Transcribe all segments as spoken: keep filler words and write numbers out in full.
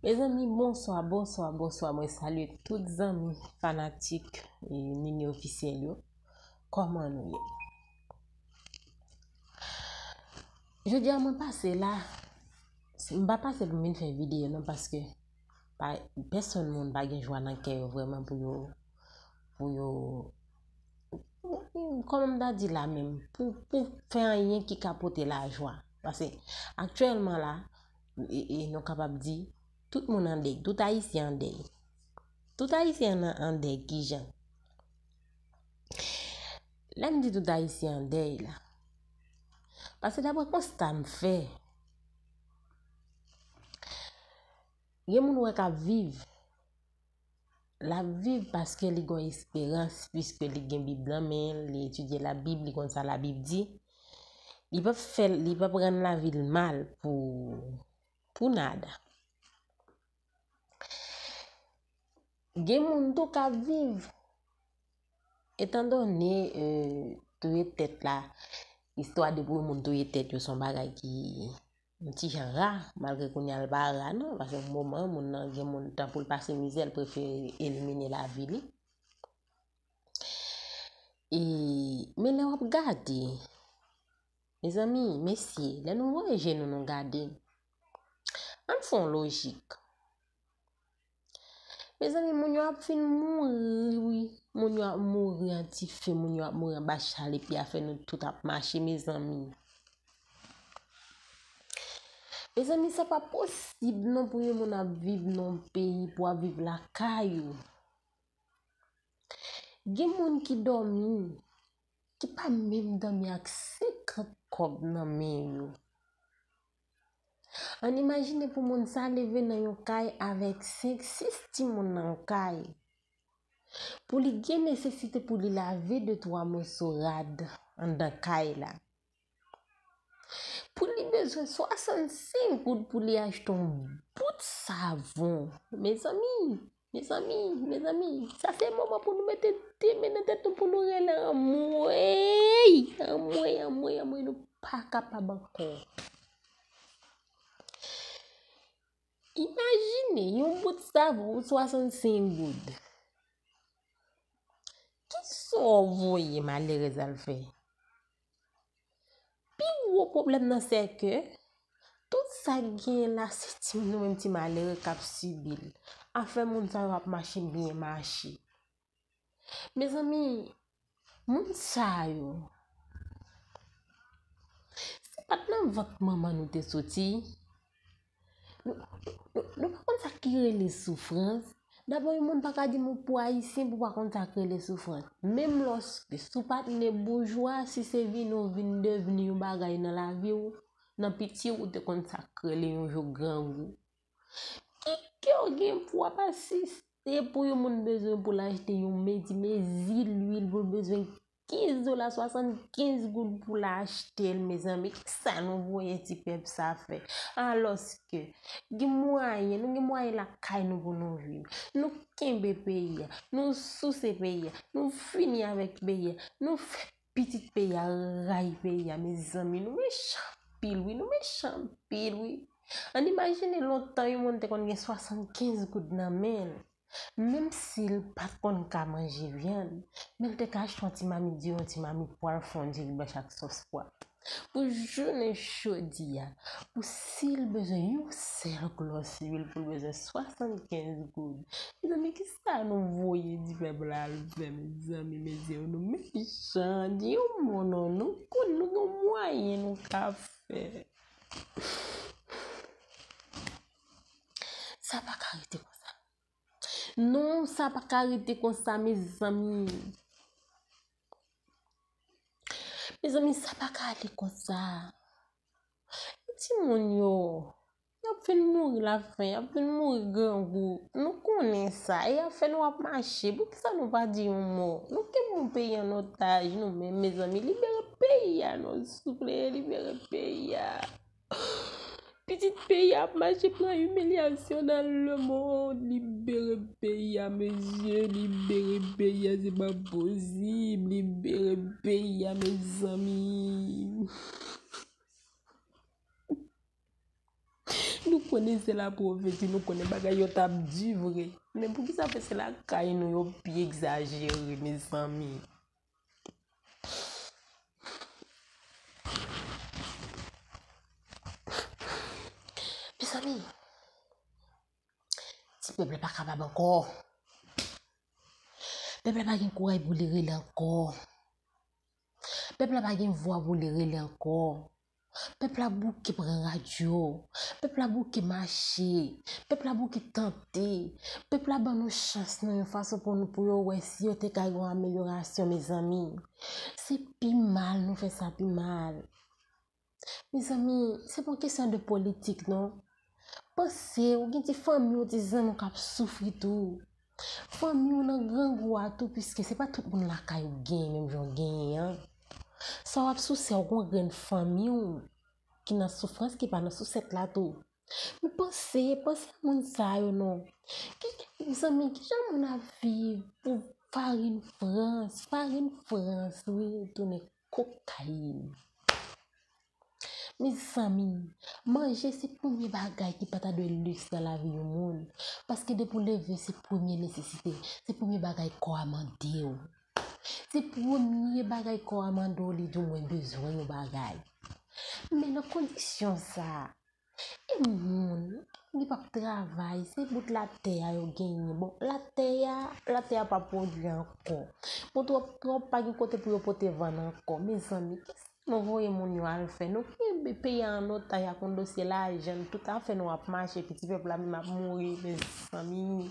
Mezanmi, bonswa, bonswa, bonswa. Mwen salye tout zanmi fanatik e, Nini Ofisyèl yo. Kòman nou ye? Jodi a mwen pase la, m pa pase pou m vin fè videyo non, paske pa, pèsonn moun pa gen jwa nan kè yo vrèman pou yo, pou yo, kòman m ta di la menm, pou, pou fè anyen ki ka pote lajwa. Paske aktyèlman la, e, e nou kapab di, tout moun an dèy, tout Ayisyen an dèy. Tout Ayisyen an, an dèy, kijan? Lè m di tout Ayisyen an dèy la, paske daprè konsta m fè, gen moun wè k ap viv, l ap viv paske li gen yon esperans, piske li gen Bib nan men l, li etidye Labib, li konn sa Labib di. Li p ap fè, li p ap rann lavi l mal pou, pou nada. Gen moun tou k ap viv, etandone, e, touye tèt la, istwa de pou moun touye tèt yo se yon bagay ki yon ti jan ra, malgre kounye a l pa ra non, paske yon moman moun nan gen moun tan pou l pase mizè, l prefere elimine lavi li. E, men lè w ap gade, mezanmi, mesye, lè nou voye je nou, nou gade, ann fè yon lojik. Mezanmi, moun yo ap fin mouri, wi. Moun yo ap mouri an dife, moun yo ap mouri anba chalè, epi afè nou tout ap mache, mezanmi. Mezanmi, sa pa posib non pou yon moun ap viv nan yon peyi, pou ap viv lakay ou. Gen moun ki dòmi, ki pa menm dòmi ak senkant kòb nan men yo. Ann imajine pou moun sa leve nan yon kay avèk senk, sis timoun nan kay. Pou li gen nesesite pou li lave de, twa moso rad anndan kay la. Pou li bezwen swasannsenk goud pou li achte yon bout savon. Mezanmi, mezanmi, mezanmi, sa se moman pou nou mete de men nan tèt nou pou nou rele anmwey, anmwey, anmwey, anmwey, nou pa kapab ankò. Imajine yon bout savon swasannsenk goud. Kisa w voye malerèz al fè? Pi gwo pwoblèm nan se ke tout sa k genyen la se ti nou menm ti malere k ap sibi l. Afè moun sa yo ap mache byen mache. Mezanmi, moun sa yo, se pa t nan vant manman nou te soti? Nou, nou, nou pa konn sa ki rele soufrans. Dabò, yon moun pa ka di m ou pou ayisyen pou w pa konn sa k rele soufrans. Menm lòske, si w pa t ne boujwa, si se vini w vin devni yon bagay nan lavi w, nan piti w, ou te konn sa k rele yon jou grangou. Ki kè w gen pou w ap asiste pou yon moun bezwen pou l achte yon mezi, mezi lwil, pou l bezwen kenz dola, swasannkenz goud pou l achte l, mezanmi. Kisa nou voye ti pèp sa fè? Alòske, gen mwayen, nou gen mwayen lakay nou pou nou viv. Nou kenbe peyi a, nou souse peyi a, nou fini avèk peyi a, nou fè pitit peyi a, rayi peyi a, mezanmi, nou mechan anpil wi, nou mechan anpil wi. Ann imajine lontan yon moun te konn gen swasannkenz goud nan men l, menm si l pa t konn ka manje vyann, men l te ka achte yon ti mamit diri, yon ti mamit pwa, l fè yon diri blanch ak sòs pwa. Pou jounen jodi a, pou si l bezwen yon sèl glòs lwil, pou l bezwen swasannkenz goud. Mezanmi, kisa nou voye di pèp la al fè, mezanmi, mezanmi, nou mechan, di yon mo non, nou konn nou gen mwayen nou ka fè. Sa pa ka rete konsa. Non, sa pa ka rete konsa, mezanmi. Mezanmi, sa pa ka ale konsa. Timoun yo, y ap fin mouri lafen, y ap fin mouri grangou. Nou konnen sa, e afè nou ap mache. Poukisa nou pa di yon mo? Nou kenbe yon peyi an otaj, nou menm, mezanmi, libere peyi a non, souple, libere peyi a. Pitit peyi a ap mache pran imilyasyon nan lemonn. Libere peyi a, mesye, libere peyi a, se pa posib. Libere peyi a, mezanmi. Nou konnen se la pwoveti, nou konnen bagay yo t ap di vre. Men poukisa fè se lakay nou yo pi egzajere, mezanmi? Mezanmi, ti pèp la pa kapab ankò. Pèp la pa gen kouray pou li rele ankò. Pèp la pa gen vwa pou li rele ankò. Pèp la bouke pran radyo. Pèp la bouke mache. Pèp la bouke tante. Pèp la ban nou chans nan yon fason pou nou, pou yo wè si yo te ka gen yon amelyorasyon, mezanmi. Se pi mal, nou fè sa pi mal. Mezanmi, se pa yon kesyon de politik, non. Panse, ou gen ti fanmi w, ti zanmi w k ap soufri tou. Fanmi w nan grangou a tou, piske se pa tout moun lakay ou genyen menm jan w genyen an. Sa w ap souse a, ou gon grenn fanmi w ki nan soufrans, ki pa nan sousèt la tou. Men panse, panse a moun sa yo non. Ki, mezanmi, kijan moun ap viv pou farin frans, farin frans, wi, tounen kokayin. Mezanmi, manje se premye bagay ki pa ta dwe liks nan lavi yon moun. Paske depi w leve, se premye nesesite, se premye bagay kò a mande w. Se premye bagay kò a mande w, li di w mwen bezwen yon bagay. Men nan kondisyon sa, e moun ki p ap travay, se bout latè a yo genyen. Bon, latè a, latè a pa pwodui ankò. Bon, twòp, twòp, pa gen kote pou yo pote vann ankò. Mezanmi, kisa nou voye moun yo al fè? Nou kenbe peyi a an otaj ak yon dosye lajan, tout afè nou ap mache, epi ti pèp la menm ap mouri, mezanmi.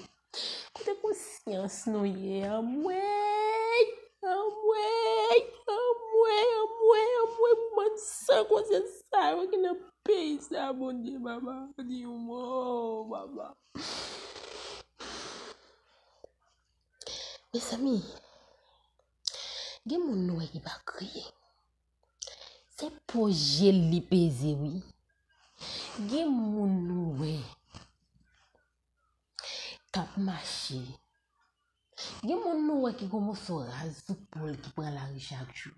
Kote konsyans nou ye? Anmwey! Anmwey! Anmwey! Anmwey! Anmwey! Pou bann san konsyans sa yo ki nan peyi sa, Bondye, papa, di yon mo, papa. Mezanmi, gen moun nou wè ki pa kriye. Se po je l li peze, wi. Gen moun nou wè k ap mache. Gen moun nou wè ki gon moso raz sou po l ki pran lari chak jou.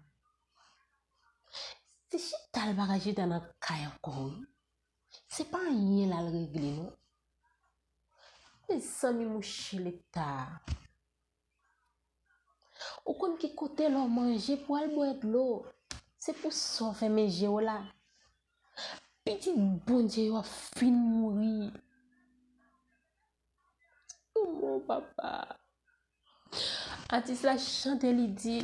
Se chita l pa ka chita nan kay ankò, wi. Se pa anyen l al regle, non. Mezanmi, mouche Leta. Ou konn ki kote lè w manje pou al bwè dlo, se pou sa w fèmen je w la. Pitit Bondye yo ap fin mouri. Yon mo, papa. Atis la chante, li di,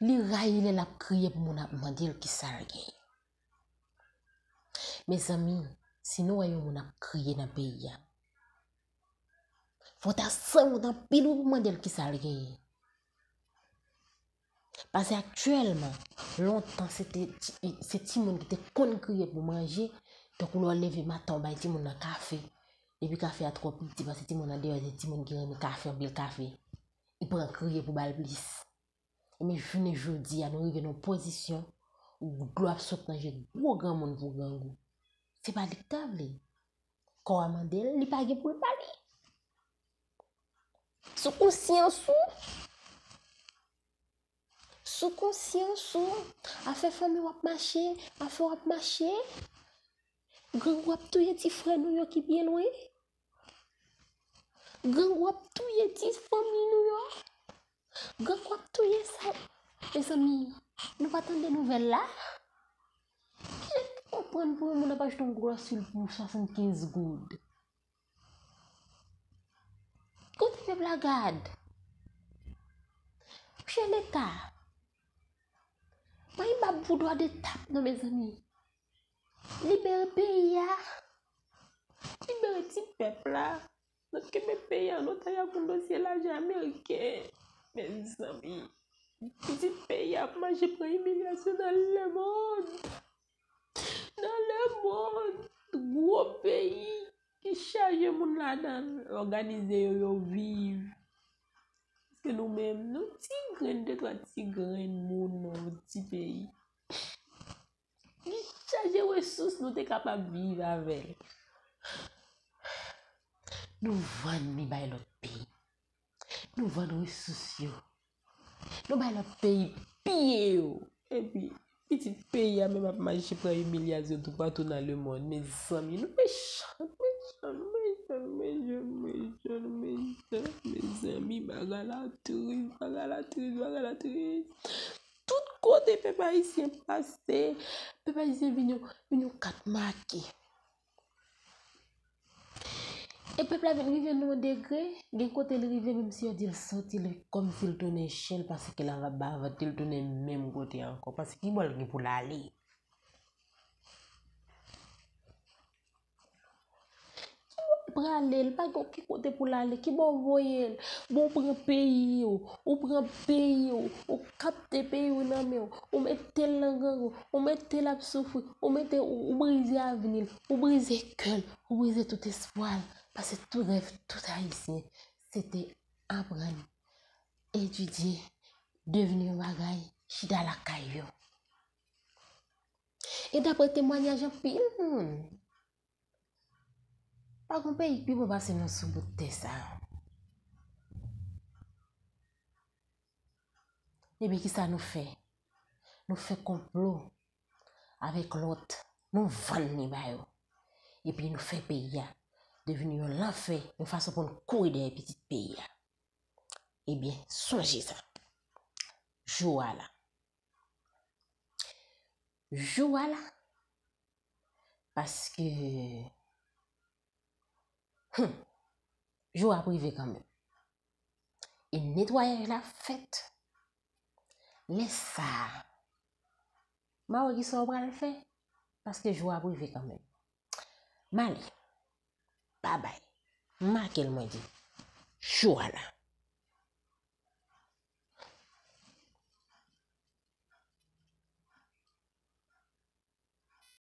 li rayi lè l ap kriye pou moun ap mande l kisa l genyen. Mezanmi, si nou wè yon moun ap kriye nan peyi a, fò w ta sanwont anpil wi pou mande l kisa l genyen. Paske aktyèlman, lontan se te ti, se timoun ki te konn kriye pou manje, tankou lè w leve maten w bay timoun nan kafe, depi kafe a twò piti, paske timoun nan deyò se timoun ki renmen kafe, anpil kafe, li pran kriye pou ba l plis. Men jounen jodi a, nou rive nan yon pozisyon ou dlo ap sot nan je gwo granmoun pou grangou. Se pa li k ta vle. Kò a mande l, li pa gen pou l ba li. Sou konsyans ou, sou konsyans ou, afè fanmi w ap mache, afè w ap mache. Grangou ap touye ti frè nou yo ki byen lwen. Grangou ap touye ti fanmi nou yo. Grangou ap touye sa. Mezanmi, nou pa tande nouvèl la? Kijan ki konprann pou yon moun ap achte yon glosil pou swasannkenz goud? Kote pèp la gad? Monchè Leta, pa gen bab pou dwa de tap non, mezanmi. Libere peyi a. Libere ti pèp la. Nou kenbe peyi a an otaj ak yon dosye lajan ameriken. Mezanmi. Pitit peyi a ap mache pran imilyasyon nan lemonn. Nan lemonn. Gwo peyi ki chaje moun ladan l, òganize yo, yo viv. Paske nou menm, nou ti grenn, de twa ti grenn moun nan yon ti peyi. Li chaje resous nou te kapab viv avè l. Nou vann li bay lòt peyi. Nou vann resous yo. Nou bay lòt peyi piye yo. Epi, Pitit peyi a menm ap mache pran imilyasyon toupatou nan lemonn. Mezanmi, nou mechan, mechan, mechan, mechan, mechan, mechan, mezanmi, bagay la tris, bagay la tris, bagay la tris. Tout kote pèp ayisyen pase, pèp ayisyen vin yon, vin yon kat make. E pèp la vin rive nan yon degre, gen kote l rive, menm si yo di l soti, l kòmsi l tounen chen, l pase ke l anba vant li, l tounen menm kote ankò. Paske ki bò l gen pou l ale? Ki bò l prale? L pa gen okenn kote pou l ale. Ki bò w voye l? Bon, ou pran peyi w, ou pran peyi w, ou kapte peyi w nan men w, ou mete l nan grangou, ou mete l ap soufri, ou mete, ou, ou brize avni l, ou brize kè l, ou brize tout espwa l. Paske tout rèv tout Ayisyen, se te aprann, etidye, devni yon bagay, chita lakay yo. E dapre temwanyaj anpil moun, pa gen peyi k pi bon pase nou sou bout tè sa a. Epi kisa nou fè? Nou fè konplo avèk lòt, nou vann li ba yo. Epi nou fè peyi a devni yon lanfè, yon fason pou nou kouri dèyè pitit peyi a. Ebyen, sonje sa. Jou a la. Jou a la. Paske, hmm, jou a ap rive kanmenm. E netwayaj la fèt. Lè sa a, m a wè kisa w pral fè, paske jou a ap rive kanmenm. M ale. Babay. M make l, mwen di. Jou a la.